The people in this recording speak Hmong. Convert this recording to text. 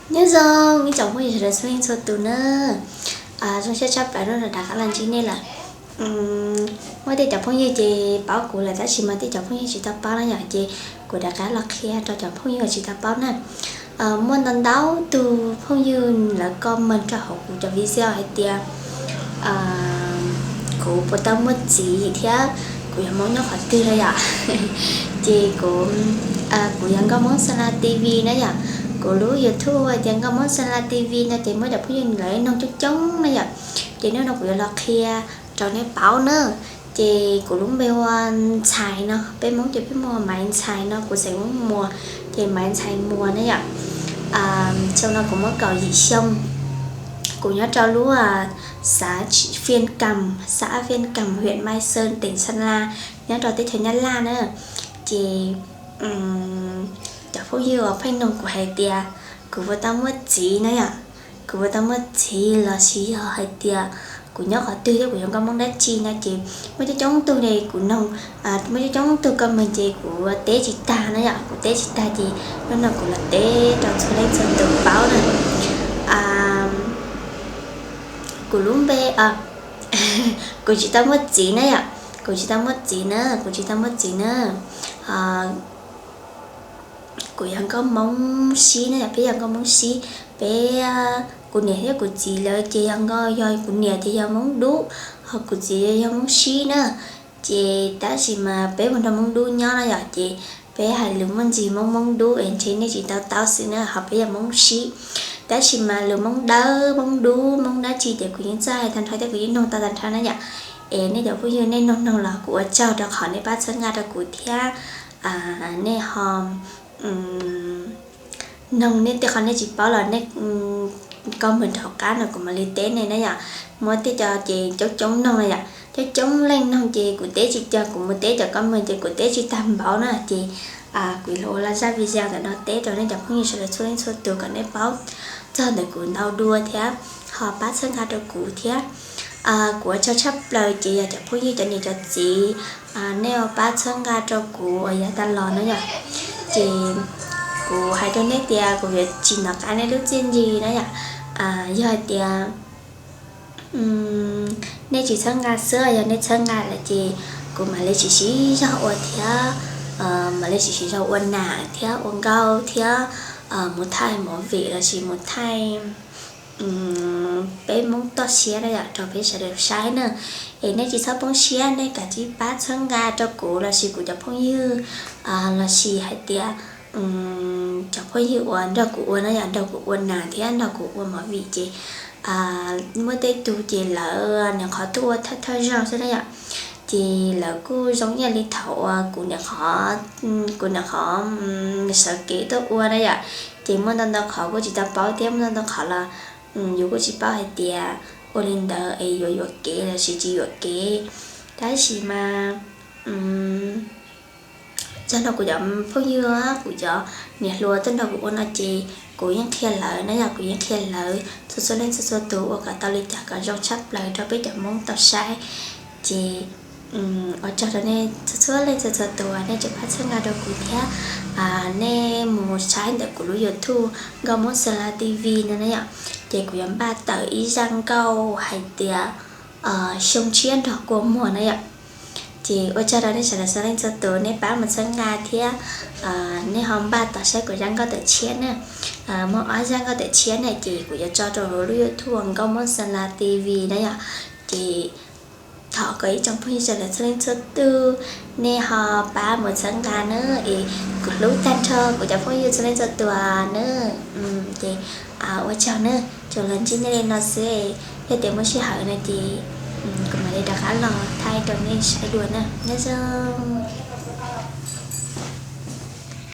Nyob zoo ib tsoom phooj ywg sawv daws txhua leej txhua tus na. Zoo siab tshaj plaws hnub no rov qab los ntsib nej lawm. Muaj tej cov phooj ywg ces paub kuv lawm tab sis mas tej cov phooj ywg tsis tau paub na yom, ces kuv rov qab los qhia rau cov phooj ywg tsis tau paub na. Muaj ntau ntau tus phooj ywg lawv comment rau hauv kuv cov video hais tias kuv puas tau muaj txiv thiab kuv yog Hmoob nyob qhov twg na yom. Ces kuv, kuv yog Nkauj Hmoob Xa La T V na yom. Kuv lub YouTube hais tias Nkauj Hmoob Xa La T V no ces muaj cov phooj ywg lawv noog coob coob na yom. Ces hnub no kuv yuav los qhia rau nej paub na. Ces kuv lub npe hu ua Ntxhais no, peb Hmoob ces peb muaj Maiv Ntxhais no, kuv xeem Hmoob Muas ces Maiv Ntxhais Muas na yom. Xyoo no kuv muaj kaum yim xyoo. Kuv nyob rau lub xã Phiên Cẩm, xã Phiên Cẩm, huyện Mai Sơn, tỉnh Sơn La, nyob rau teb chaws Nyab Laj na. Ces cov phooj ywg uas pheej noog kuv hais tias kuv puas tau muaj txiv na yom, kuv puas tau muaj txiv los sis yog hais tias kuv nyob qhov twg thiab kuv yog nkauj Hmoob dab tsi no ces muaj coob coob tug ne kuv noog, muaj coob coob tug comment ces kuv teb tsis tag na yom, kuv teb tsis tag ces hnub no kuv los teb rau txhua leej txhua tus paub na. Kuv lub npe, kuv tsis tau muaj txiv na yom, kuv tsis tau muaj txiv na, kuv tsis tau muaj txiv na. Kuv yog nkauj Hmoob Sib na yom, peb yog nkauj Hmoob Sib. Peb, kuv niam thiab kuv txiv lawv ces yog nkauj, yog kuv niam ces yog Hmoob Dub, ho kuv txiv yog Hmoob Sib na. Ces tab sis mas peb mus nrog Hmoob Dub nyob na yom, ces peb hais lus muaj ntsis Hmoob, Hmoob Dub es ntshe nej tsis tau taub xwb na, ho peb yog Hmoob Sib. Tab sis mas lus Hmoob Dawb, Hmoob Dub, Hmoob dab tsi ces kuv yeej txawj hais tag nrho thiab kuv yeej noog tau tag nrho na yom. Es nej cov phooj ywg nej noog noog los kuv ua tsaug rau qhov nej pab txhawb nqa rau kuv thiab. Nej ho noog nej tej qhov nej tsis paub los nej comment rau hauv qab no kuv mam li teb nej na yom. Muaj tej co ces coob coob noog na yom, coob coob leej noog ces kuv teb tsis, cov kuv mus teb cov comment ces kuv teb tsis tag npaum na ces kuv los ua zaj video ntawm no teb rau nej cov phooj ywg sawv daws txhua leej txhua tus kom nej paub txog ntawm kuv ntau dua thiab ho pab txhawb nqa rau kuv thiab. Kuv ua tsaug tshaj plaws ces yog cov phooj ywg cov niam cov txiv, nej ua pab txhawb nqa rau kuv uas yav tas los na yom. Ces kuv hais rau nej tias kuv yuav tsis hnov qab nej lub txiaj ntsig na yom. Yog hais tias nej tsis txhawb nqa xwb, yog nej txhawb nqa lawm ces kuv mam li tsis siv zog ua thiab, mam li tsis siv zog ua nam thiab ua nkauj thiab mus thaij movie lossis mus thaij peb Hmoob toj siab na yom rau peb sawv daws saib na. Es nej tsis txhob poob siab, nej kav tsij pab txhawb nqa rau kuv lossis kuv cov phooj ywg, lossis hais tias cov phooj ywg uas nrog kuv ua na yom, nrog kuv ua nam thiab nrog kuv ua movie ces muaj tej tug ces lawv niam qhov tuaj ua thawj thawj zaug xwb na yom. Ces lawv kuj zoo ib yam li thaum uas kuv niam qhov, kuv niam qhov sawv kev tuaj ua na yom. Ces muaj ntau ntau qhov kuj tsis tau paub thiab, muaj ntau ntau qhov los yus kuj tsis paub hais tias ua li ntawd es yuav yuam kev lossis tsis yuam kev. Tab sis mas zaj no kuv cov phooj ywg, kuv cov niam hluas tuaj nrog kuv ua no ces kuv yeej qhia lawv na yom, kuv yeej qhia lawv txhua txhua leej txhua txhua tus ua kom tau li cas kom zoo tshaj plaws rau peb cov Hmoob tau saib. Ces ua tsaug rau nej txhua txhua leej txhua txhua tus uas nej tseem pab txhawb nqa rau kuv thiab. Nej mus saib ntawm kuv lub YouTube Nkauj Hmoob Xa La T V no na yom, ces kuv yuav npaj tawm ib zaj nkauj hais tias xyoo tshiab nrog kua muag na yom. Ces ua tsaug rau nej sawv daws txhua leej txhua tus nej pab mus txhawb nqa thiab. Nej ho npaj tos saib kuv zaj nkauj tawm tshiab na. Muaj ob zaj nkauj tawm tshiab na ces kuv yuav tso rau hauv lub YouTube Nkauj Hmoob Xa La T V na yom. Ces thov kom ib tsoom phooj ywg sawv daws txhua leej txhua tus nej ho pab mus txhawb nqa na, es kuv hlub tag nrho kuv cov phooj ywg txhua leej txhua tus na. Ces ua tsaug na, tsuas los ntsib nej li no xwb, yog tias muaj sij hawm no ces kuv mam li rov qab los thaij rau nej saib dua na. Nyob zoo.